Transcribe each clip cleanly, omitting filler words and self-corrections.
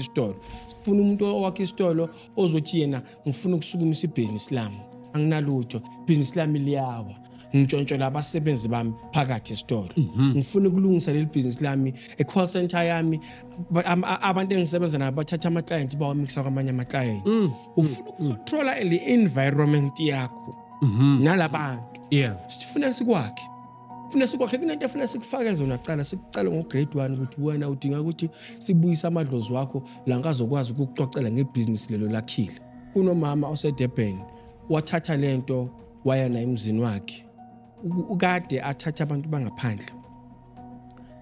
Isitolo sifuna umuntu owakha isitolo ozothi yena ngifuna ukusukumisa ibhizinisi lami, anginalutho, ibhizinisi lami liyawa, ngitshontshela abasebenzi bami phakathi esitolo. Ngifuna ukulungisa leli bhizinisi lami, e-call center yami abantu engisebenza nabo bathatha ama-client bawamikisa kwamanye ama-client. Ufuna ukucontrola le environment yakho nalabantu. Sifuna sikwakhe, funa sikwakhe, kunento efuna sikufake zona kuqala, sikuqale ngo-grade 1 ukuthi wena udinga ukuthi sibuyise amadlozi wakho la ngazokwazi ukukucocela ngebhizinisi lelo lakhile. Kunomama oseDurban wathatha lento waya naye emzini wakhe, ukade athatha abantu bangaphandle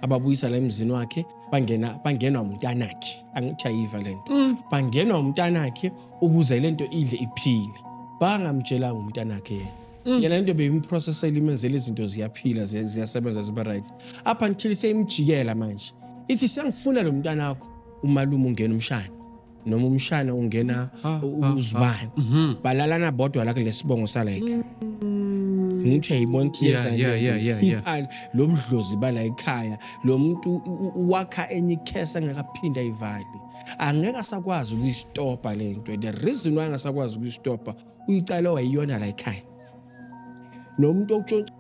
ababuyisa la emzini wakhe, bangena bangenwa umntanakhe, angithi ayiva lento, bangenwa umntanakhe ukuze lento idle iphile, bangamtshelanga umntanakhe yena. Yena lento beyimprocessela imenzela izinto ziyaphila, ziyasebenza, ziba right up until seyimjikela manje ithi siyangifuna lo mntanakho. Umalume ungena umshana noma umshana ungena uzibani, balalana bodwa la kulesibongo salike. Ngithi ayibona ukuthi yenza lo budlozi bala ekhaya, lo muntu wakha enye ikhesa engakaphinda ayivale, angeke asakwazi ukuyistopa lento. The reason why angasakwazi ukuyistopa, uyicala wayiyona la ekhaya nomuntu okutshontsha.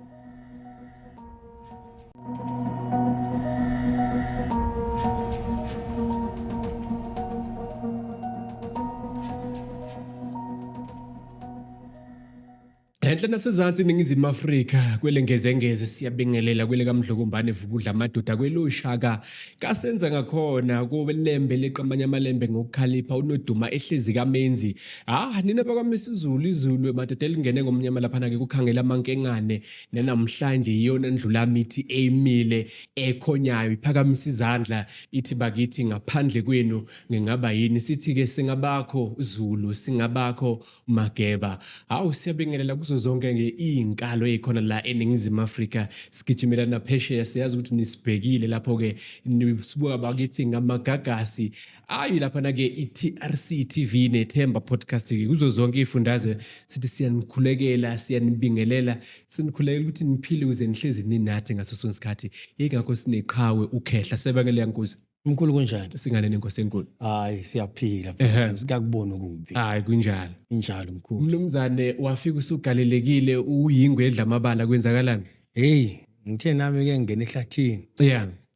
Enhla nasezansi iNingizimu Afrika, kwelengezengeze siyabingelela, kwele kaMdlokombane vukudla amadoda, kweloshaka kasenza ngakhona, kulembe leqamanye amalembe ngokukhalipha unoduma ehlezi kamenzi. Ah, nina bakwaMisizulu, izulu madoda elingene ngomnyama laphana ke kukhangela amankengane, nanamhlanje iyona ndlulamithi emile ekhonyayo iphakamisa izandla ithi bakithi ngaphandle kwenu ngingaba yini. Sithi ke singabakho Zulu, singabakho Mageba. Hawu, siyabingelela kuzo zonke nge izinkalo ezikhona la eNingizimu Afrika, sigijimela naphesheya, siyazi ukuthi nisibhekile lapho ke, nisibuka bakithi ngamagagasi. Ayi lapha ke i-TRC TV neThemba Podcast ke kuzo zonke ifundaze, sithi siyanikhulekela, siyanibingelela, sinikhulekela ukuthi niphile ukuze nihlezi ninathi ngaso sonke isikhathi. Yingakho sineqhawe uKhehla sebangele yankuzo. Mkhulu, kunjani? Singane nenkosi enkulu. Hayi, siyaphila, sikakubona okubi. Hayi, kunjalo. Injalo mkhulu. Mnumzane, wafika usugalelekile, uyingwe edla amabala, kwenzakalani? Hey, ngithe nami ke ngingena ehlathini.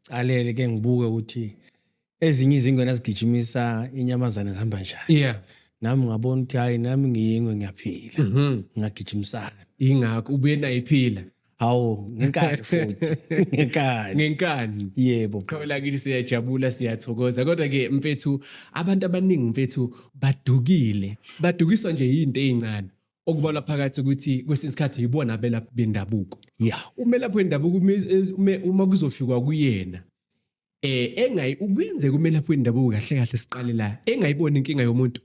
Calele ke ngibuke ukuthi ezinye izingwe nazigijimisa inyamazane zihamba njani. Nami ngabona ukuthi hayi, nami ngiyingwe ngiyaphila. Ngingagijimisana. Ingakho ubuye nayo iphila. Hawu, ngenkani futhi. Ngenkani. Ngenkani. Yebo. Qhawe lakithi, siyajabula, siyathokoza. Kodwa ke mfethu, abantu abaningi mfethu badukile. Badukiswa nje yinto ezincane. Okubalwa phakathi ukuthi kwesinye isikhathi yibona abelaphi bendabuko. Umelaphi wendabuko uma kuzofikwa kuyena engayi ukuyenzeka umelaphi wendabuko kahle kahle siqale la engayiboni inkinga yomuntu.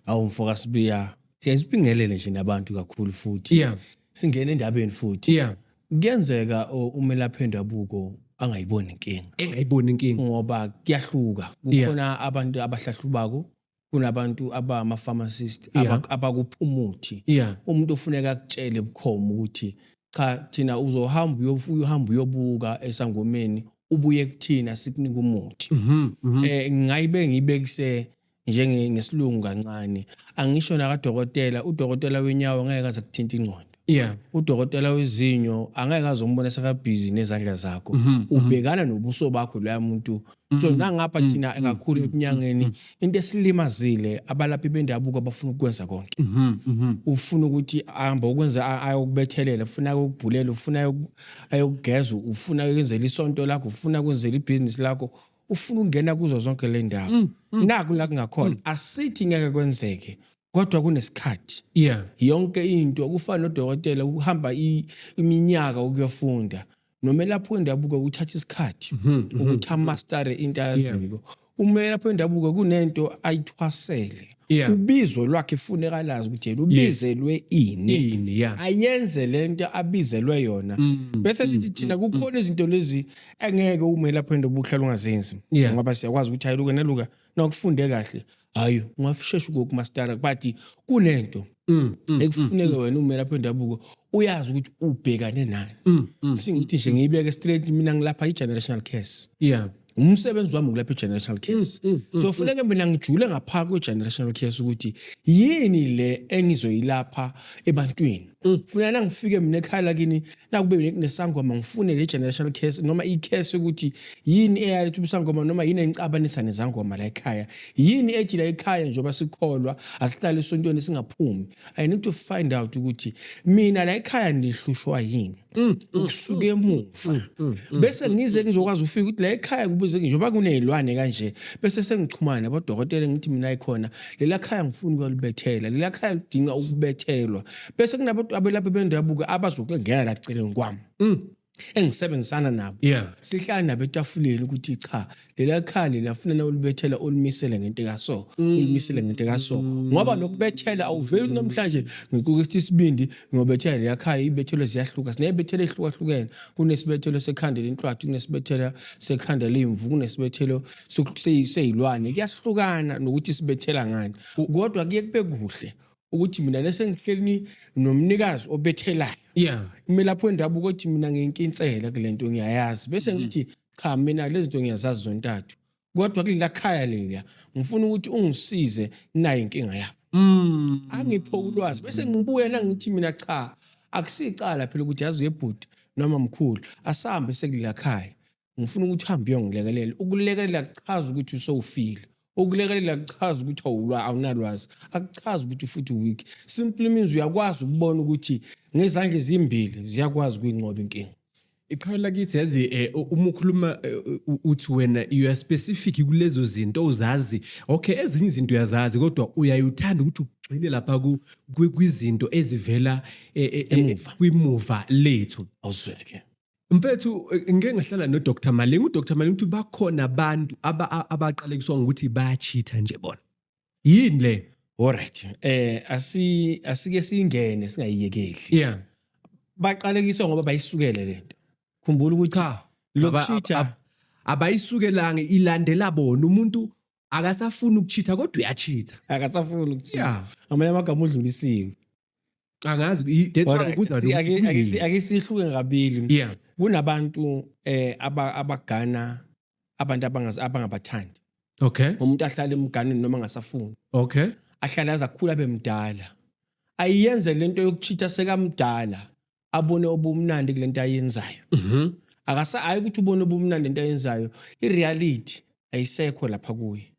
Awu mfoka Sibiya, siyasibingelele nje nabantu kakhulu futhi. Singena endabeni futhi. Kuyenzeka umelaphi wendabuko angayiboni inkinga. Engayiboni inkinga. Ngoba kuyahluka. Kukhona abantu abahlahlubako, kunabantu abama-pharmacist abakupha umuthi. Umuntu ofuneka akutshele bukhoma ukuthi cha, thina uzohamba uyohamba uyobuka esangomeni, ubuye kuthina sikunike umuthi. Ngingayibe ngiyibekise njenge ngesilungu kancane, angisho nakadokotela, udokotela wenyawo ngeke aze kuthinta ingqondo. Udokotela wezinyo angeke aze umbone sekabhizi nezandla zakho. Ubhekana nobuso bakho loya muntu. So nangapha thina kakhulu ebunyangeni, into esilimazile abalaphi bendabuko abafuna ukwenza konke. Ufuna ukuthi ahambe ukwenza ayokubethelela, ufuna ayokubhulela, ufuna ayokugeza, ufuna ayokwenzela isonto lakho, ufuna ukwenzela ibhizinisi lakho, ufuna ukungena kuzo zonke le ndawo. Naku la kungakhona, asithi ngeke kwenzeke, kodwa kunesikhathi. Yonke into kufana nodokotela uhamba iminyaka ukuyofunda, nomelaphi wendabuko kuthatha isikhathi ukuthi amastere into ayaziko. Umelaphi wendabuko kunento ayithwasele, ubizo lwakhe funeka lazi ukuthi yena ubizelwe ini, Ini, yeah. ayenze lento abizelwe yona. Bese sithi thina kukhona izinto lezi engeke umelaphi wendabuko uhlala ungazenzi, ngoba siyakwazi ukuthi hayi, luka naluka nakufunde kahle, hayi ungashesha ukukumastara, but kunento ekufuneka wena umelaphi wendabuko uyazi ukuthi ubhekane nani. Singithi nje ngiyibeke straight, mina ngilapha i-generational curse. Umsebenzi wami ukulapha i-generational curse. So funeke mina ngijule ngapha kwe-generational curse ukuthi yini le engizoyilapha ebantwini. Funeka nangifike mina ekhaya lakini, nakube kunesangoma, ngifune le generational curse noma i-curse ukuthi yini eyaletha ubusangoma, noma yini engicabanisa nezangoma la ekhaya, yini ethi la ekhaya njengoba sikholwa asihlale esontweni singaphumi. I need to find out ukuthi mina la ekhaya nihlushwa yini ukusuka emuva, bese ngize ngizokwazi ufika ukuthi la ekhaya kubuze njengoba kunezilwane kanje, bese sengichumana nabodokotela, ngithi mina ikhona lela khaya ngifuna ukuyolibethela, lela khaya lidinga ukubethelwa, bese kunabantu abelaphi bendabuko abazokungena la celeni kwami engisebenzisana nabo, sihlala nabo etafuleni ukuthi cha, lela khaya lelafuna na ulibethela, ulimisele ngento kaso, ulimisele ngento kaso, ngoba lokubethela awuveli namhlanje ngikuthi isibindi ngiyobethela leya khaya. Ibethelo ziyahluka, sineyibethelo ehlukahlukene. Kunesibethelo sekhanda lenhlwathi, kunesibethelo sekhanda lemvu, kunesibethelo seyilwane. Kuyahlukana nokuthi sibethela ngani, kodwa kuye kube kuhle ukuthi mina lesengihleli nomnikazi obethelayo, umelaphi wendabuko, othi mina nginkinsela kule nto ngiyayazi, bese ngithi cha, mina lezi zinto ngiyazazi zontathu, kodwa kulela khaya leliya ngifuna ukuthi ungisize nayo inkinga yabo, angiphe ulwazi, bese ngibuya nangithi mina cha, akusicala phela ukuthi yazi yebhuti noma mkhulu, asambe sekulela khaya, ngifuna ukuthi uhambe uyongilekelela. Ukulekelela kuchaza ukuthi usowufile, ukulekelela kuchaza ukuthi awunalwazi, akuchazi ukuthi futhi weak. Simply means uyakwazi ukubona ukuthi ngezandla ezimbili ziyakwazi ukuyinqoba inkinga. Iqhawe lakithi, yazi, uma ukhuluma, uthi wena you are specific kulezo zinto ozazi. Okay, ezinye izinto uyazazi, kodwa uyayuthanda ukuthi ugxile lapha kwizinto ezivela Emuva. Kwimuva lethu. Awuzweke. Mfethu, ngike ngahlala no-Dr Malinga. U-Dr Malinga uthi bakhona abantu abaqalekiswa ngokuthi bayachitha nje bona. Yini le? Alright, asike singene singayiyekeli. Baqalekiswa ngoba bayisukele lento. Khumbula ukuthi Cha. Lo cheater abayisukelanga, ilandela bona. Umuntu akasafuni ukuchitha kodwa uyachitha. Akasafuni ukuchitha. Amanye amagama udlulisiwe. Angazi, that's why ngibuza ukuthi kuyini. Ake sihluke ngabili. Kunabantu abagana abantu abangabathandi. Umuntu ahlale emganeni noma angasafuni. Ahlale aze akhule abe mdala. Ayenze lento yokuchitha sekamdala, abone obumnandi kulento ayenzayo. Akasa hayi ukuthi ubone ubumnandi into ayenzayo, i-reality ayisekho lapha kuye.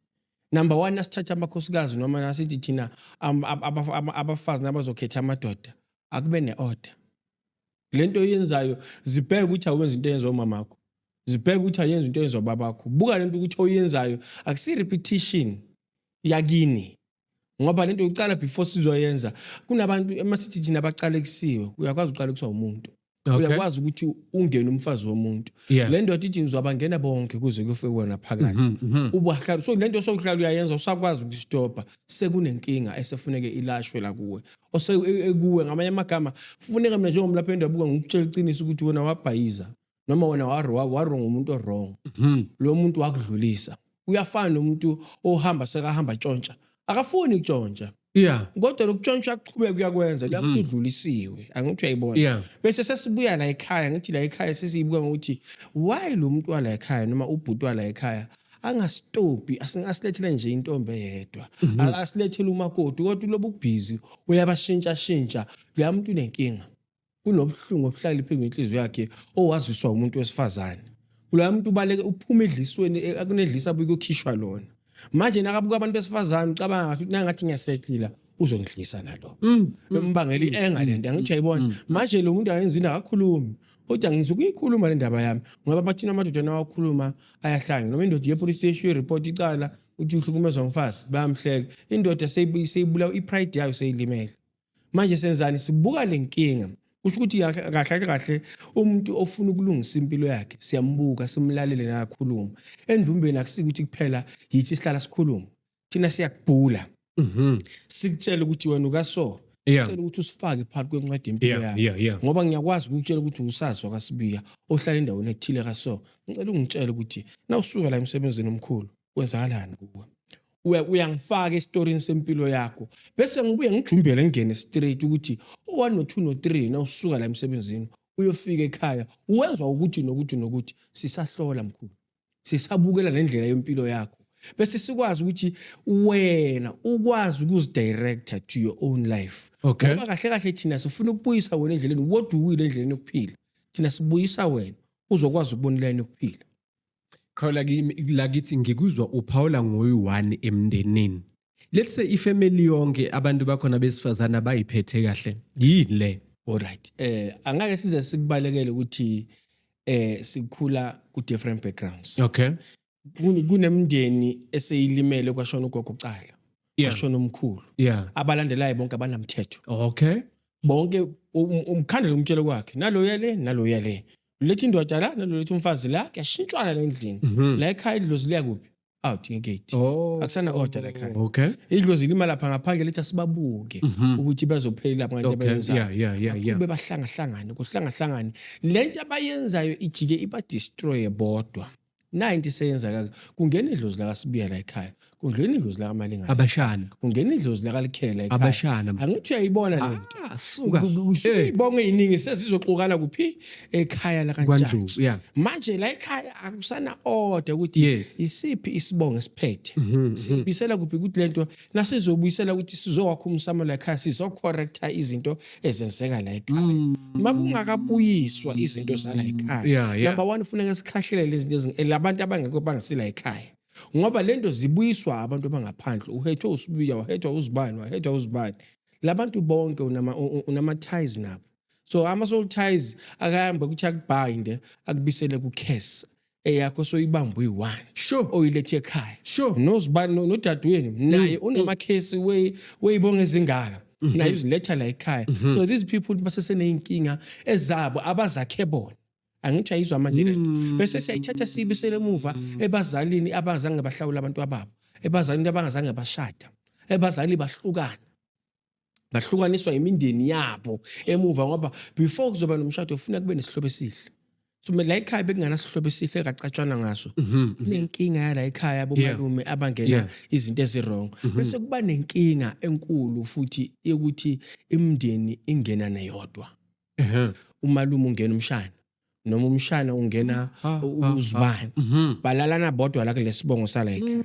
Number 1, asithatha amakhosikazi noma nasithi thina abafazi nabazokhetha amadoda, akube ne-order. Lento oyenzayo, zibheke ukuthi awenzi into eyenziwa umamakho, zibheke ukuthi ayenzi into eyenziwa ubabakho. Buka lento ukuthi oyenzayo akusi repetition yakini, ngoba lento uqala before sizoyenza. Kunabantu emasithi thina abaqalekisiwe. Uyakwazi uqalekiswa umuntu, uyakwazi ukuthi ungene umfazi womuntu, le ndoda ithi ngizobangena bonke kuze kuyofike wena phakathi. Ubahlala so lento sokuhlala uyayenza, usakwazi ukusitopha, sekunenkinga esefuneke ilashwe la kuwe, ose ekuwe. Ngamanye amagama, funeka mina njengomlaphi wendabuko ngikutshela iqiniso ukuthi wena wabhayiza noma wena waro ngumuntu o-wrong. Lo muntu wakudlulisa, uyafana nomuntu ohamba sekahamba tshontsha, akafuni ukutshontsha, kodwa lokutshontsha kuqhubeka kuyakwenza la muntu udlulisiwe. Angithi uyayibona? Bese sesibuya la ekhaya, ngithi la ekhaya sesiyibuka ngokuthi why lo muntu wala ekhaya noma ubhuti wala ekhaya angastophi asilethele nje intombi eyedwa, asilethele umakoti, kodwa ulobu busy uyabashintsha shintsha. Loya muntu unenkinga, kunobuhlungu obuhlala phezu kwenhliziyo yakhe owaziswa umuntu wesifazane. Kuloya muntu ubaleke uphuma edlisweni, akunedlisa abuye kukhishwa lona. Manje nakabuka abantu besifazane ucabanga ngathi nangathi ngiyasetlila uzongidlisa nalo, embangela i-enga lento. Angithi uyayibona? Manje lo muntu ayenzini, akakhulumi, kodwa ngizokuyikhuluma le ndaba yami, ngoba bathina amadoda nawakhuluma ayahlanya. Noma indoda iye police station report icala uthi uhlukumezwa umfazi, bayamhleka. Indoda seyibulawa i-pride yayo, seyilimele. Manje senzani? Sibuka le nkinga, kusho ukuthi kahle kahle umuntu ofuna ukulungisa impilo yakhe siyambuka, simlalele nakakhuluma endumbeni. Akusikuthi kuphela yithi sihlala sikhuluma, thina siyakubhula, sikutshela ukuthi wena ukaso, sicela ukuthi usifake phakathi kwencwadi yempilo yakho, ngoba ngiyakwazi ukukutshela ukuthi usazi wakasibiya ohlala endaweni ethile kaso, ngicela ungitshele ukuthi nawusuka la emsebenzini omkhulu kwenzakalani kuwe. Uyangifaka esitorini sempilo yakho, bese ngibuye ngijumbele ngingene straight ukuthi u-1 no-2 no-3 nawusuka la emsebenzini uyofika ekhaya wenza ukuthi nokuthi nokuthi. Sisahlola mkhulu. Sisabukela nendlela yempilo yakho, bese sikwazi ukuthi wena ukwazi ukuzidirecta to your own life. Ngoba kahle kahle thina sifuna ukubuyisa wena endleleni, woduwile endleleni yokuphila. Thina sibuyisa wena uzokwazi ukubona ilayini yokuphila. Qhawula kimi lakithi, ngikuzwa uphawula ngoyi-one emndenini. Let's say ifamily yonke, abantu bakhona besifazane abayiphethe kahle, yini le? Alright, angeke size sikubalekele ukuthi sikhula ku different backgrounds. Kunemndeni eseyilimele, kwashona ugogo kuqala, kwashona umkhulu, abalandelayo bonke abanamthetho. Bonke umkhandlela umtshelo kwakhe, naloya le, naloya le, letha indoda la, nalo letha umfazi la, kuyashintshwana la endlini. La ekhaya idlozi liya kuphi? Out ngegate. Akusana order la ekhaya. Idlozi lima lapha ngaphandle, lithi asibabuke ukuthi bazophelela lapha ngento abayenzayo. Kube bahlangahlangane, kuhlangahlangane, lento abayenzayo ijike ibadestroye bodwa. Nayi into iseyenzeka: kungena idlozi lakaSibiya la ekhaya, kungena idlozi lakaMalingana, Abashana. Kungena idlozi lakaLikhela ekhaya. Abashana. Angithi uyayibona lento? Ah, suka. Kusuke iy'bongo ey'ningi sezizoxukana kuphi? Ekhaya KwaNdlovu. lakaNtshantsha. Manje la ekhaya akusana order ukuthi isiphi isibongo esiphethe, sibuyisela kuphi, ukuthi lento nasizobuyisela ukuthi sizowakha umsamo la ekhaya, sizocorrecta izinto ezenzeka la ekhaya. Uma kungakabuyiswa izinto zala ekhaya, number one, kufuneka sikhahlele lezi zinto labantu abangekho bangasila ekhaya, ngoba lento zibuyiswa abantu abangaphandle. Uhethwe uSibiya, wahethwa uzibani, wahethwa uzibani, labantu bonke unama ties nabo. So ama-soul ties akahambe ukuthi akubhinde, akubisele ku-curse eyakho soyibamba uyi-one oyilethe ekhaya. Nozibani, nodadewenu naye unamakhesi weyibonga ezingaka, naye uziletha la ekhaya. So these people baseseney'nkinga ezabo abazakhe bona. Angithi ayizwa manje lento? Bese siyayithatha siyibisele emuva ebazalini abazange bahlawula abantu ababo, ebazalini abangazange bashada, ebazali bahlukana, bahlukaniswa imindeni yabo emuva, ngoba before kuzoba nomshado ufuna kube nesihlobo esihle. So la ekhaya bekunganasihlobo esihle ekacatshwana ngaso. Kunenkinga yala ekhaya, bomalume abangena izinto eziwrong. Bese kuba nenkinga enkulu futhi yokuthi imindeni ingena neyodwa. Umalume ungena umshana, noma umshana ungena uzibani, balalana bodwa la kulesibongo sala ekhaya.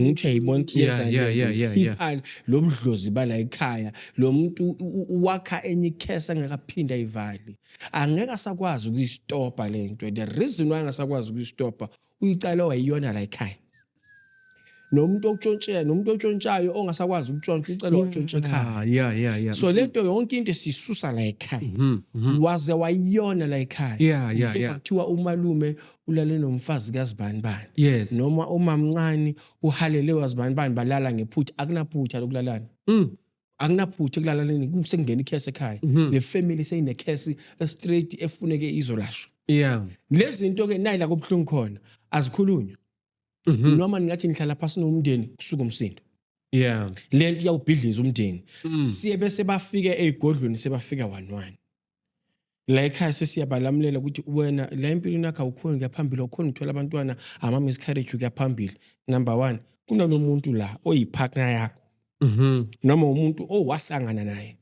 Ngithi uyayibona ukuthi yenza ipha lo budlozi bala ekhaya. Lo muntu wakha enye ikhesa angakaphinda ayivali, angeke asakwazi ukuyistopa lento. The reason why angasakwazi ukuyistopa, uyicala wayiyona la ekhaya. Nomuntu okutshontshela, nomuntu otshontshayo ongasakwazi ukutshontsha, ucela watshontsha ekhaya. So lento yonke into sisusa la ekhaya. Waze wayiyona la ekhaya. Uzofa kuthiwa umalume ulale nomfazi kazibani bani, noma umamncane uhalele wazibani bani, balala ngephutha. Akunaphutha lokulalana. Akunaphutha ekulalaleni, kusekungena ikhesi ekhaya. Le family seyinekhesi straight efuneke izolashwa. Lezi zinto ke nayi la kubuhlungu khona, azikhulunywa. Noma ningathi nihlala phasi nomndeni, kusuka umsindo. Lento iyawubhidliza umndeni. Siye bese bafike ey'godlweni, sebafika one one la ekhaya, sesiyabalamulela ukuthi wena la empilweni yakho awukhoni kuya phambili, awukhoni ukuthola abantwana, ama-miscarriage kuya phambili. Number one, kunalo muntu la oyipartner yakho, noma umuntu owahlangana naye,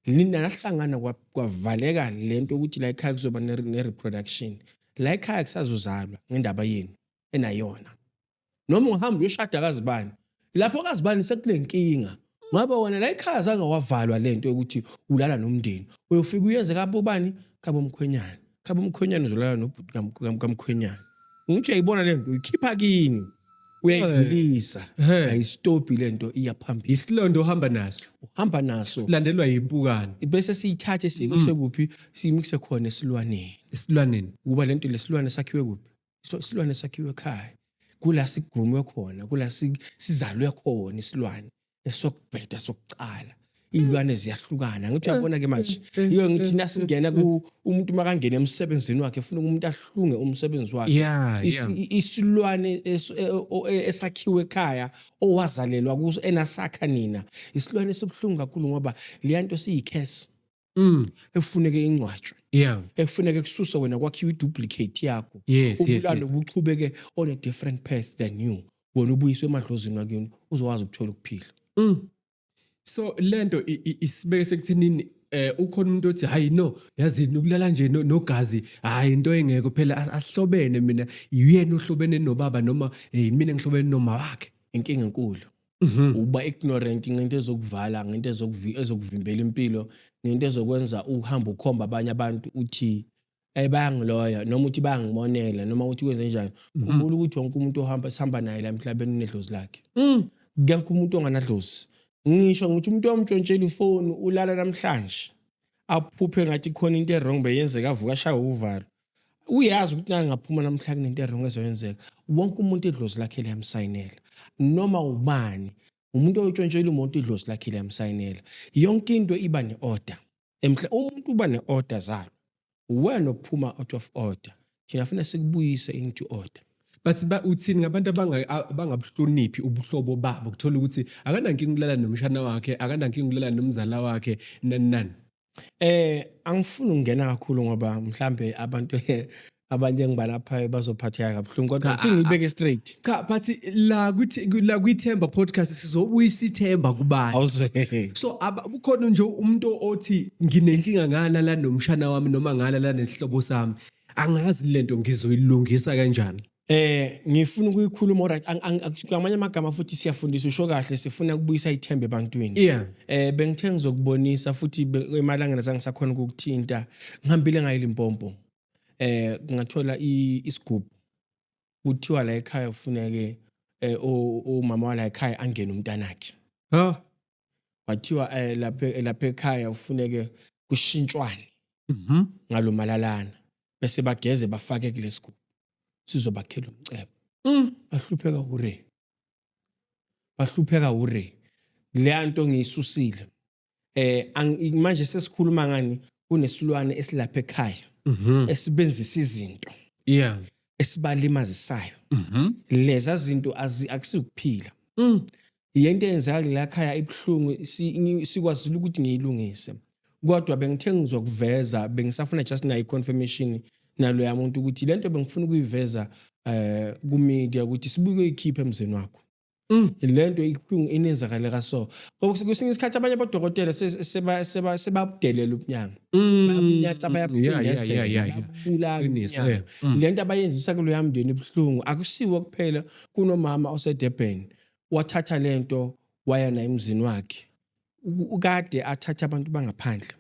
nina nahlangana kwavaleka lento ukuthi la ekhaya kuzoba ne-reproduction, la ekhaya kusazozalwa ngendaba yenu enayona. Noma ungahamba uyoshada kazibani, lapho kazibani sekunenkinga, ngoba wena la ekhaya zange wavalwa lento yokuthi ulala nomndeni. Uyofika uyenze kabobani? Kabomkhwenyana. Kabomkhwenyana uzolala nobhuti kamkhwenyana. Ngithi uyayibona lento? Uyikhipha kini, uyayidlulisa. Ayistophi lento, iya phambili. Isilondo ohamba naso. Uhamba naso. Silandelwa yimpukane. Bese siyithathe siyimikise kuphi? Siyimikise khona esilwaneni. Esilwaneni. Kuba lento lesilwane sakhiwe kuphi? So isilwane sakhiwe ekhaya, kula sigunywe khona, kula sizalwe khona isilwane esokubheda sokucala. Iy'lwane ziyahlukana, ngithi uyabona-ke manje? Iyo ngithi nasingena ku umuntu makangena emsebenzini wakhe, funa umuntu ahlunge umsebenzi wakhe. Isilwane esakhiwe ekhaya, owazalelwa kuso, enasakha nina, isilwane esibuhlungu kakhulu, ngoba leya nto siyikhesi efuneke ingcwatshwe, ekufuneke kususe wena, kwakhiwe iduplicate yakho. Ubulalo buchubeke on a different path than you. Wena ubuyiswe emadlozini wakini, uzokwazi ukuthola ukuphila. So lento isibeke sekuthenini. Ukhona umuntu othi, hayi no, yazi ukulala nje nogazi, hayi into engekho phela, asihlobene, mina uyena ohlobene nobaba noma mina ngihlobene noma wakhe. Inkinga enkulu uba ignorant ngento ezokuvala, ngento ezokuvimbela impilo, ngento ezokwenza uhambe ukhomba abanye abantu uthi bayangiloya, noma uthi bayangimonela, noma uthi kwenze njani. Khumbula ukuthi wonke umuntu ohamba sihamba naye la emhlabeni unedlozi lakhe. Kekho umuntu onganadlozi. Ngisho ngithi umuntu oyomtshontshela ifoni ulala namhlanje aphuphe ngathi khona into e-wrong beyenzeka, avuka ashaye uvalo, uyazi ukuthi nangaphuma namhlanje kunento e-wrong ezoyenzeka. Wonke umuntu idlozi lakhe liyamsayinela. Noma ubani umuntu oyotshontshela umuntu, idlozi lakhe liyamsayinela. Yonke into iba ne-order. Umuntu uba ne-order zalo, wena uphuma out of order, thina funa sikubuyise into order. But uthini ngabantu abangabuhloniphi ubuhlobo babo, kuthola ukuthi akanankinga ukulala nomshana wakhe, akanankinga ukulala nomzala wakhe, nani nani? Angifuni ukungena kakhulu ngoba mhlambe abantu abanye engibalaphayo bazophatheka kabuhlungu, kodwa Cha, uthi ngibeke straight. Cha, but la kwiThemba Podcast sizobuyisa ithemba kubantu. Awuzwe. So kukhona nje umuntu othi nginenkinga ngalala nomshana wami noma ngalala nesihlobo sami, angazi lento ngizoyilungisa kanjani. Ngifuna ukuyikhuluma, alright. Ngamanye amagama futhi siyafundisa, usho kahle, sifuna ukubuyisa ithemba ebantwini. Bengithe ngizokubonisa futhi emalangeni azange sakhona ukukuthinta. Ngihambile ngayi Limpopo. Ngathola isigubhu. Kuthiwa la ekhaya ufuneke umama wala ekhaya angene umntanakhe. Ha? Kwathiwa lapha ekhaya ufuneke kushintshwane ngalomalalana bese bageze bafake kulesigubhu. Sizobakhela umcebo. Bahlupheka ure. Bahlupheka ure. Le nto ngiyisusile. Manje sesikhuluma ngani, kunesilwane esilapha ekhaya esibenzisa izinto esibalimazisayo. Leza zinto akusikuphila. Yento eyenzeka la ekhaya ibuhlungu, sikwazile ukuthi ngiyilungise. Kodwa bengithe ngizokuveza, bengisafuna just nayo confirmation nalo yamuntu ukuthi lento bengifuna ukuyiveza ku media ukuthi sibuke ikhiphe emzini wakho. Lento ibuhlungu inenzakale kaso. Ngoba kwesinye isikhathi abanye abodokotela sebabudelela ubunyanga. Bayabunyatha, bayabuphindezela, bayabulala Qiniso, ubunyanga. yeah. Lento abayenzisa kuloya mndeni ibuhlungu. Akusiwo kuphela, kunomama oseDurban wathatha lento waya naye emzini wakhe. Ukade athatha abantu bangaphandle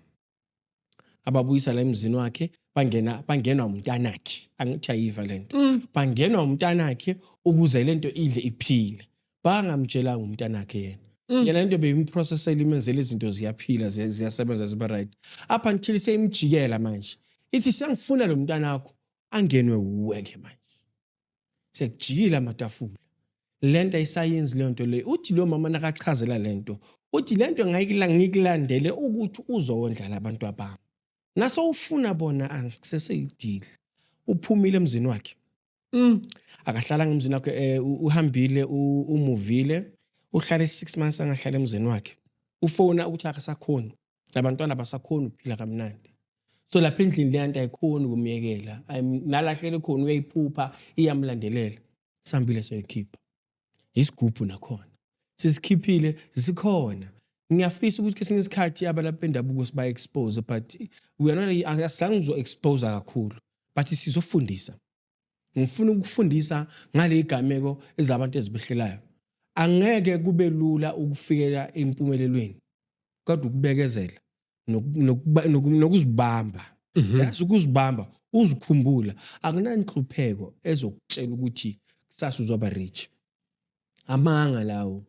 ababuyisa la emzini wakhe, bangenwa umntanakhe. Angithi ayiva lento. Bangenwa umntanakhe ukuze lento idle iphile. Bangamtshelanga umntanakhe yena. Yena lento beyimprocessela, imenzela izinto ziyaphila, ziyasebenza, ziba right. Up until seyimjikela manje. Ithi siyangifuna lo mntanakho angenwe uwe ke manje. Sekujikile amatafula. Lento ayisayenzi leyo nto leyo. Uthi lo mama nakachazela lento, uthi lento ngikulandele ukuthi uzowondla labantu abami. Naso ufuna bona angiseseyidile. Uphumile emzini wakhe. Akahlala emzini wakhe, uhambile, umuvile, uhlale 6 months angahlala emzini wakhe. Ufona ukuthi akasakhoni. Labantwana abasakhoni ukuphila kamnandi. So lapha endlini le nto ayikhoni ukumyekela. Nalahlele khona uyayiphupha, iyamlandelela. Sihambile soyikhipha. Isigubhu nakhona. Sisikhiphile, sikhona. Ngiyafisa ukuthi kesinye isikhathi abalaphi bendabuko siba expose, but we are not, asizange ngizo expose kakhulu, but sizofundisa. Ngifuna ukufundisa ngale gameko ezabantu ezibehlelayo. Angeke kube lula ukufikela empumelelweni, kodwa ukubekezela nokuzibamba. Yazi ukuzibamba, uzikhumbula, akunanhlupheko ezokutshela ukuthi kusasa uzoba rich. Amanga lawo.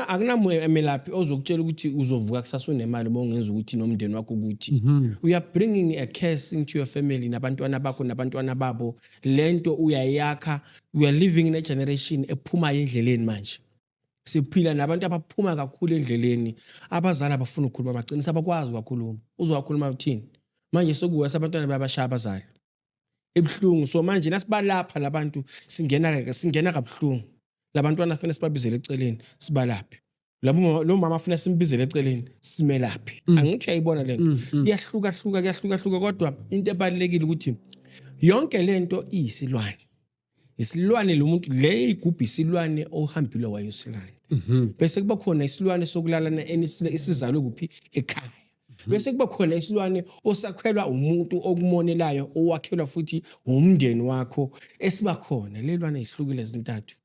Akunamelaphi ozokutshela ukuthi uzovuka kusasa unemali uma ungenza ukuthi nomndeni wakho ukuthi we are bringing a curse into your family nabantwana bakho nabantwana babo. Lento uyayakha. We are living in a generation ephuma endleleni manje. Siphila nabantu abaphuma kakhulu endleleni. Abazali abafuna ukukhuluma amaqiniso, abakwazi ukukhuluma. Uzowakhuluma uthini? Manje sekuwesa abantwana bayabashaya abazali. Ebuhlungu. So manje nasibalapha labantu singena kabuhlungu. Labantwana kufanele sibabizele eceleni sibalaphe. Labo lo mama afuna simbizele eceleni simelaphe. Angithi uyayibona lento. Iyahluka hluka, kuyahluka hluka, kodwa into ebalekile ukuthi yonke lento iyisilwane. Isilwane lo muntu le igubha isilwane ohambile wayosilanda. Bese kuba khona isilwane sokulalana isizalwe kuphi ekhaya. Bese kuba khona isilwane osakhelwa umuntu okumonelayo, owakhelwa futhi umndeni wakho esiba khona. Lelwane ihlukile zintathu.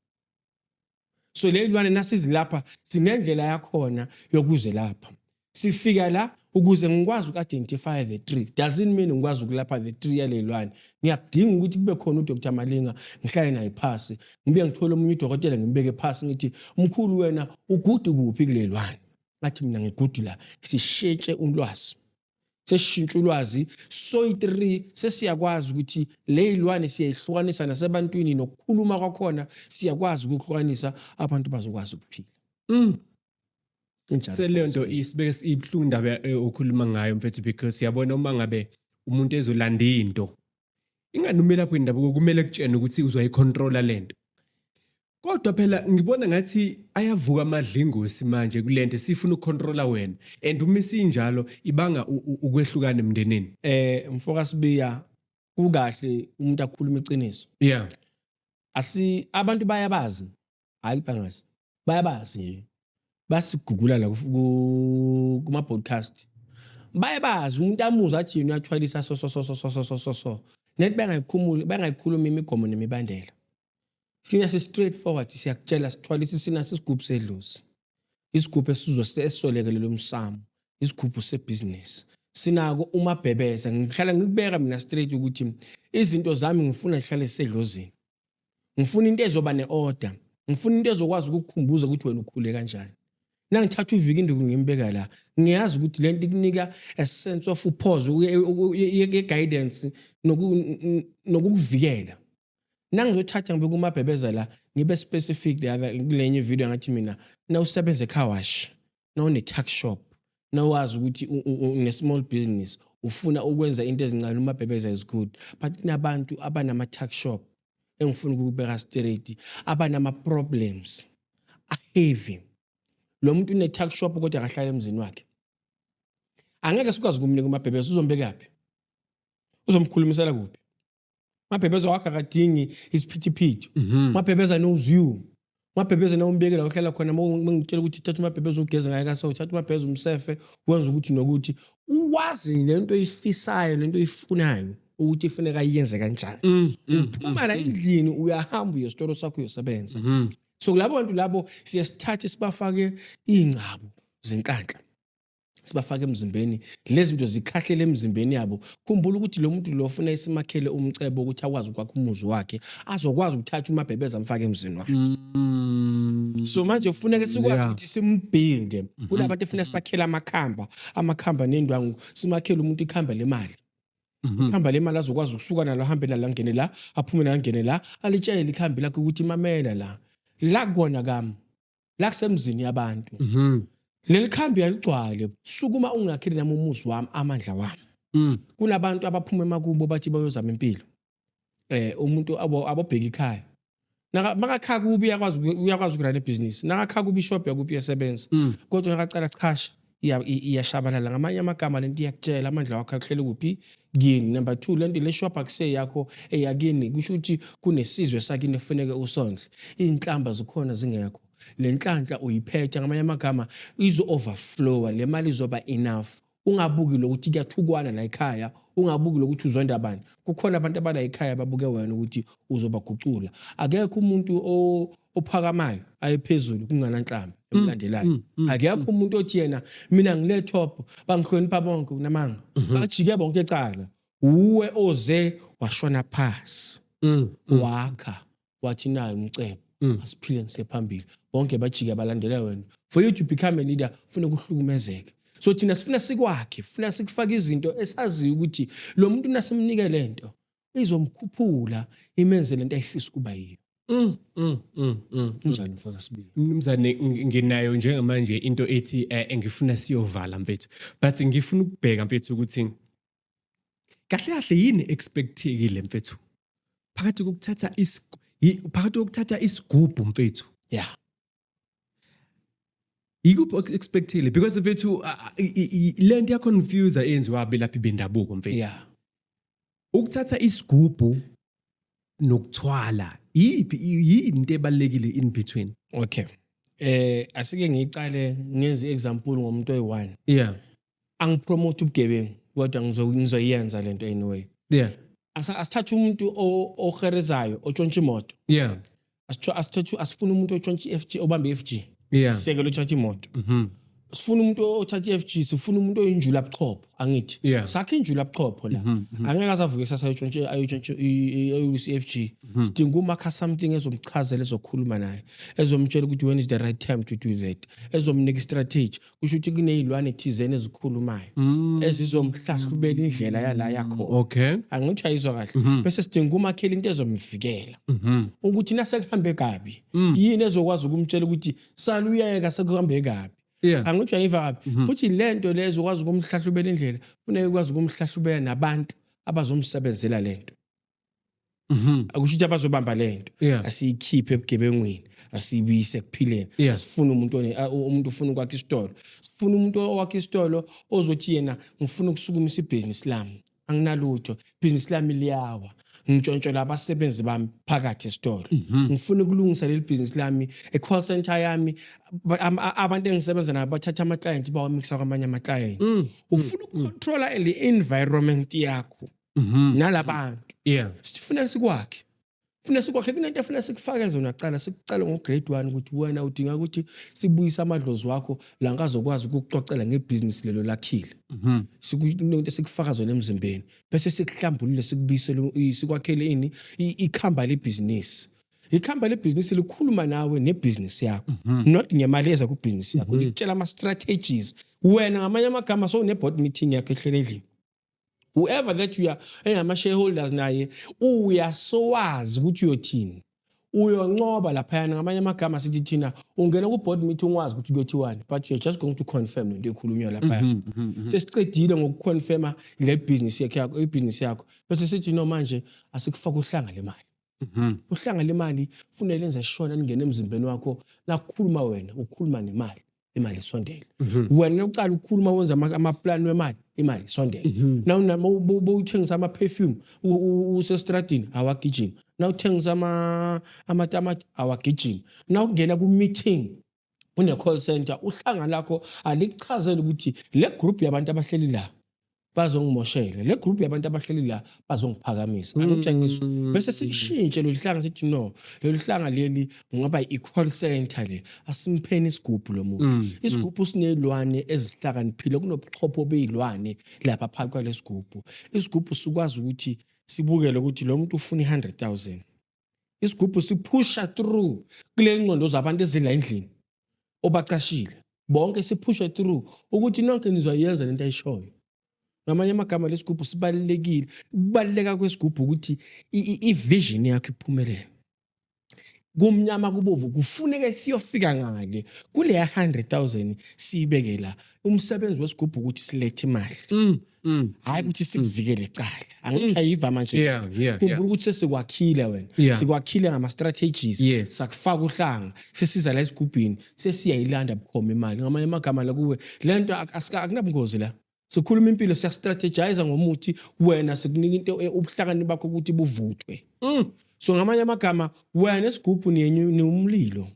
So lelwane nasizilapha sinendlela yakhona yokuzelapha. Sifika la ukuze ngikwazi uku-identify the three doesn't mean ngikwazi ukulapha the three yalelwane. Ngiyakudinga ukuthi kube khona uDr Malinga, ngihlale naye phasi, ngibuye ngithole omunye udokotela, ngimbeke phasi, ngithi, "Mkhulu, wena u-good kuphi kulelwane?" Ngathi, "Mina ngi-good la." Sishintshe ulwazi, sesishintsha ulwazi soyi-3, sesiyakwazi ukuthi le yilwane siyayihlukanisa nasebantwini, nokukhuluma kwakhona siyakwazi ukuhlukanisa, abantu bazokwazi ukuphila. Injalo. Seleyo nto isibeke ibuhlungu indaba okhuluma ngayo, mfethu, because siyabona uma ngabe umuntu ezolanda into ingani umelaphi wendabuko kumele kutshene ukuthi uzoyicontrola lento, kodwa phela ngibona ngathi ayavuka amadlingosi manje kulento sifuna ukucontrola wena, and uma isinjalo ibanga ukwehlukana emndenini. Mfoka Sibiya, kukahle umuntu akhuluma iqiniso. Asi abantu bayabazi, hayi, bangazi, bayabazi nje, basigugula la kuma podcast, bayabazi. Umuntu amuzwa athi yena uyathwalisa, so so so so so so so so so nethi bangayikhumuli, bangayikhuluma imigomo nemibandela. Sina si straight forward, siyakutshela, sithwalisa, sinaso isigubhu sedlozi, isigubhu esizolekelela umsamo, isigubhu sebhizinisi sinako umabhebeza. Ngihlala ngikubeka mina straight ukuthi izinto zami ngifuna zihlale zisedlozini, ngifuna into ezoba ne-order, ngifuna into ezokwazi ukukukhumbuza ukuthi wena ukhule kanjani. Nangithatha uviki induku ngimbeka la, ngiyazi ukuthi lento ikunika a sense of pause ye-guidance nokukuvikela. Nangizothatha ngibeka umabhebeza la, ngibe specific the other kulenye video, ngathi mina nawusebenza e-car wash, nawune-tuck shop, nawazi ukuthi une-small business, ufuna ukwenza into ezincane, umabhebeza is good. But kunabantu abanama-tuck shop engifuna ukubeka straight, abanama-problems a-heavy. Lo muntu une-tuck shop kodwa akahlala emzini wakhe, angeke sikwazi ukumnika umabhebeza. Uzombekaphi? Uzomkhulumisela kuphi? Mabhebeza wakho akadingi isiphithiphithi. Mabhebeza knows you. Mabhebeza nawumbekela uhlala khona, mangitshela ukuthi thatha umabhebeza ugeze ngaye kaso, uthatha umabhebeza umsefe, wenza ukuthi nokuthi wazi lento oyifisayo, lento oyifunayo ukuthi ifuneka iyenze kanjani. Uphuma la endlini, uyahamba uye esitolo sakho, uyosebenza. So labo bantu labo siyasithatha sibafake iy'ngcabo zenhlanhla, sibafake emzimbeni, lezi zinto zikhahlele emzimbeni yabo. Khumbula ukuthi lo muntu lo ufuna isimakhele umcebo ukuthi akwazi ukwakha umuzi wakhe, azokwazi ukuthatha umabhebeza amfake emzini wakhe. So manje kufuneka sikwazi ukuthi simbuilde. Kunabantu efuna sibakhele amakhamba, amakhamba nendwangu, simakhele umuntu ikhamba lemali, ikhamba lemali azokwazi ukusuka nalo, ahambe nalo, angene la, aphume nalo, angene la, alitshele ikhambi lakhe ukuthi mamela la, la kona kami la kusemzini yabantu. Leli khambi yaligcwale, sukuma ungakheli nami umuzi wami, amandla wami. Kunabantu abaphuma emakubo bathi bayozama impilo, umuntu abobheka ikhaya. Makakha kubi uyakwazi ukuruna ibhizinisi, nakakha kubi ishop yakubi iyasebenza, kodwa nakacala chasha iyashabalala. Ngamanye amagama lento iyakutshela amandla wakho akuhlele kuphi kini. Number two, lento le shop akuseyakho, eyakini, kusho ukuthi kunesizwe sakini efuneke usondle. Iy'nhlamba zikhona zingekho, le nhlanhla uyiphethe. Ngamanye amagama izo-overflowa le mali, izoba enough. Ungabuki lokuthi kuyathukwana la ekhaya, ungabuki lokuthi uzonda bani. Kukhona abantu abala ekhaya babuke wena ukuthi uzobagucula. Akekho umuntu ophakamayo aye phezulu kungananhlamba emlandelayo. Akekho umuntu othi yena, "Mina ngile top, bangihlonipha bonke." Kunamanga, bajike bonke ecala. Uwe oze washona phasi, wakha, wathi nayo umcebo, asiphile ngisephambili, bonke bajike balandela wena. For you to become a leader ufuna ukuhlukumezeka. So thina sifuna sikwakhe, funa sikufake izinto esaziyo ukuthi lo muntu nasimnike lento izomkhuphula, imenze lento ayifisa ukuba yiyo. Kunjani, mfana Sibiya? Mnumzane, nginayo njengamanje into ethi engifuna siyovala, mfethu, but ngifuna ukubheka, mfethu, ukuthi kahle kahle yini expectekile, mfethu, phakathi kokuthatha isigubhu, mfethu. Yikuphi expectile? Because mfethu, lento iyaconfuse eyenziwa abelaphi bendabuko, mfethu. Ukuthatha isigubhu nokuthwala, yiphi, yini into ebalekile in between? Okay, asike ngicale ngenze example ngomuntu oyi-one. Angipromote ubugebengu, kodwa ngizoyenza lento anyway. Asithathe umuntu oherezayo, otshontsha imoto. Asithathe, asifuna umuntu otshontsha i-FG, obambe i-FG. Sisekelo othatha imoto. Sifuna umuntu othatha i-FG, sifuna umuntu oyinjula buchopho, angithi? Sakhe injula buchopho la. Angeke azavuke kusasa ayotshontshe ayoyisa i-FG. Sidinga umakha something ezomchazela, ezokhuluma naye, ezomtshela ukuthi when is the right time to do that, ezomnika i-strategy. Kusho ukuthi kuney'lwane thizeni ezikhulumayo ezizomhlahlubela indlela yala yakhona. Angithi ayizwa kahle? Bese sidinga umakhela into ezomvikela ukuthi nasekuhambe kabi, yini ezokwazi ukumtshela ukuthi saluyeka, sekuhambe kabi. Angithi uyayiva kabi? Futhi lento le ezokwazi ukumhlahlubela indlela, funeka ikwazi ukumhlahlubela nabantu abazomsebenzela lento. Akusho ukuthi abazobamba lento. Asiyikhiphe ebugebengwini, asiyibuyise ekuphileni. Sifuna umuntu umuntu ufuna ukwakha isitolo, sifuna umuntu owakha isitolo ozothi yena, "Ngifuna ukusukumisa ibhizinisi lami, anginalutho, ibhizinisi lami liyawa, ngitshontshela abasebenzi bami phakathi esitolo. Ngifuna ukulungisa leli bhizinisi lami, e-call center yami abantu engisebenza nabo bathatha ama-client bawamikisa kwamanye ama-client." Ufuna ukucontrola le environment yakho nalabantu. Sifuna sikwakhe, funa sikwakhe, kunento efuna sikufake zona kucala, sikucale ngo-grade 1, ukuthi wena udinga ukuthi sibuyise amadlozi wakho la ngazokwazi ukukucocela ngebhizinisi lelo lakhile. Kunento sikufaka zona emzimbeni, bese sikuhlambulule, sikubuyisele, sikwakhele ini, ikhamba lebhizinisi. Ikhamba lebhizinisi likhuluma nawe nebhizinisi yakho, not ngemali eza kubhizinisi yakho. Likutshela ama-strategies wena. Ngamanye amagama, sowune-board meeting yakho ehlele endlini, whoever that you are engama-shareholders naye, uyasowazi ukuthi uyothini, uyoncoba laphayana. Ngamanye amagama, sithi thina ungena ku-board meeting wazi ukuthi kuyothiwani, but you're just going to confirm lento ekhulunywa laphaya. Sesicedile ngokuconfirma le business yakho, ibhizinisi yakho, bese sithi no, manje asikufake uhlanga lemali. Uhlanga lemali funele lenze shona lingene emzimbeni wakho. Nakukhuluma wena, ukhuluma nemali, imali isondele. Wena uqala ukukhuluma, wenza amaplani wemali, imali isondele. Bowuthengisa ama-perfume usestradini, awagijima. Nawuthengisa amatamati, awagijima. Nawungena ku-meeting une-call center, uhlanga lakho alikuchazele ukuthi le group yabantu abahleli la bazongimoshela, le group yabantu abahleli la bazongiphakamisa. Angitshengiswa, bese sishintshe lolu hlanga, sithi no, lolu hlanga leli ngoba i-call center le, asimpheni isigubhu lo muntu. Isigubhu sinezilwane ezihlakaniphile, kunobuchopho bey'lwane lapha phakathi kwalesigubhu. Isigubhu sikwazi ukuthi sibukele ukuthi lo muntu ufuna i-100,000. Isigubhu siphusha through kule ngqondo zabantu ezila endlini obacashile bonke, siphushe through ukuthi nonke nizoyenza lento ayishoyo. Ngamanye amagama, lesigubhu sibalulekile. Ukubaluleka kwesigubhu ukuthi i-vision yakho iphumelele. Kumnyama kubovu, kufuneka siyofika ngale kuleya 100,000, siyibeke la. Umsebenzi wesigubhu ukuthi silethe imali, hayi ukuthi sikuvikele ecala. Angithi ayiva manje? Yeah. Khumbula ukuthi sesikwakhile wena. Sikwakhile ngama-strategies. Sakufaka uhlanga, sesiza la esigubhini, sesiyayilanda bukhoma imali. Ngamanye amagama, la kuwe le nto akunabungozi la. Sikhuluma impilo, siyastrategize ngomuthi wena, sikunika into ubuhlakani bakho ukuthi buvuthwe. So ngamanye amagama, wena esigubhu niwumlilo.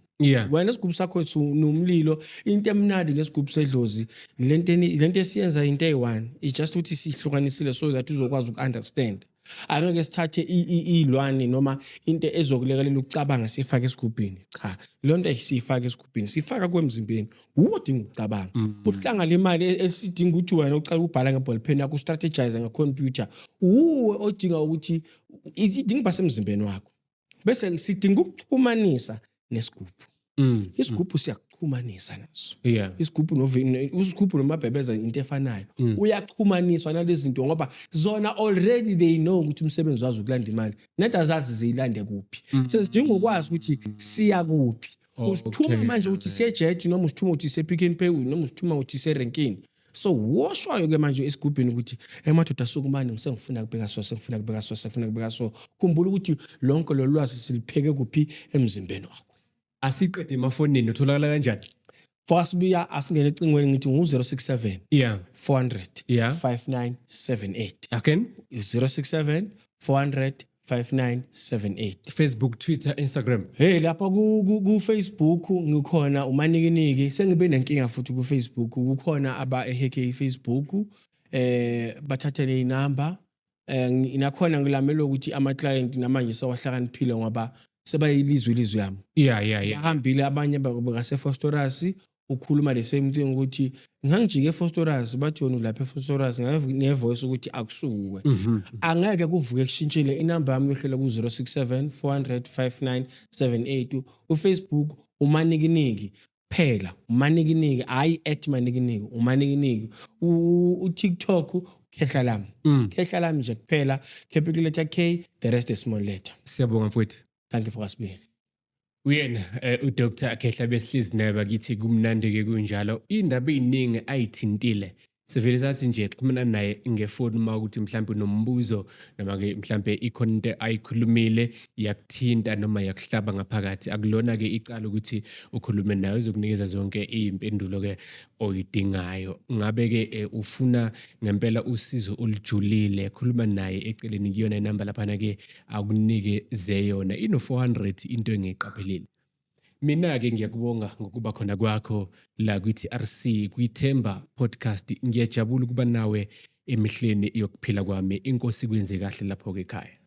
Wena esigubhu sakho niwumlilo. Into emnandi ngesigubhu sedlozi, lento esiyenza into eyi-one. It's just ukuthi sihlukanisile so that uzokwazi uku-understand. Angeke sithathe iy'lwane noma into ezokulekelela ukucabanga siyifake esigubhini. Cha, leyo nto ayisiyifake esigubhini, siyifaka kwemzimbeni. Wuwe odinga ukucabanga. Uhlanga lemali esidinga ukuthi wena uqale ubhala nge-ball pen yakho, ustrategize ngekhompyutha. Wuwe odinga ukuthi idinga ukuba semzimbeni wakho, bese sidinga ukuxhumanisa nesigubhu. Isigubhu siyakuxhumanisa naso. Isigubhu isigubhu nomabhebeza into efanayo. Uyaxhumaniswa nalezi zinto ngoba zona already they know ukuthi umsebenzi wazo ukulanda imali, nento azazi ziyilande kuphi. Sesidinga ukwazi ukuthi siya kuphi. Usithuma manje ukuthi siyejet, noma usithuma ukuthi siye-Pick n Pay, noma usithuma ukuthi siyerenkini. So woshwayo-ke manje esigubhini ukuthi emadoda asukumane, sengifuna kubeka so, sengifuna kubeka so, sengifuna kubeka so. Khumbula ukuthi lonke lolu lwazi silipheke kuphi? Emzimbeni wakho. Asiqede emafonini, utholakala kanjani? Fasibuya, asingene ecingweni, ngithi ngu-067 400 5978. Again? 067 400 5978. Facebook, Twitter, Instagram. Hey, lapha ku Facebook ngikhona uManikiniki. Sengibe nenkinga futhi ku Facebook, kukhona aba eheke iFacebook, bathathele inamba. Nakhona ngilamela ukuthi ama client namanje sewahlakaniphile ngoba sebayilizwe ilizwi lami. Bahambile abanye ngase Vosloorus, ukhuluma the same thing ukuthi ngangijike eVosloorus, bathi wena ulapha eVosloorus ne voice ukuthi akusuwe. Angeke kuvuke kushintshile. Inamba yami yohlela ku-067 400 5978. UFacebook uManikiniki phela, uManikiniki, hayi @Manikiniki, uManikiniki. UTikTok Khehla Lami. Khehla Lami nje kuphela, capital letter K, the rest is small letter. Siyabonga, mfowethu. Thank you for asibili. Uyena uDr Khehla, besihlezi naye bakithi, kumnandi ke kunjalo. Indaba eziningi ayithintile. Sivele sathi nje xhumana naye ngefoni uma ukuthi mhlambe unombuzo noma ke mhlambe ikhona into ayikhulumile yakuthinta noma yakuhlaba ngaphakathi. Akulona ke icala ukuthi ukhulume naye, uzokunikeza zonke izimpendulo ke oyidingayo. Ngabe ke ufuna ngempela usizo olujulile, khuluma naye eceleni kuyona inamba laphana ke akunike zeyona ino 400, into engiyiqaphelile. Mina-ke ngiyakubonga ngokuba khona kwakho la kwi-TRC, kwiThemba Podcast. Ngiyajabula ukuba nawe emihleni yokuphila kwami. Inkosi kwenze kahle lapho-ke ekhaya.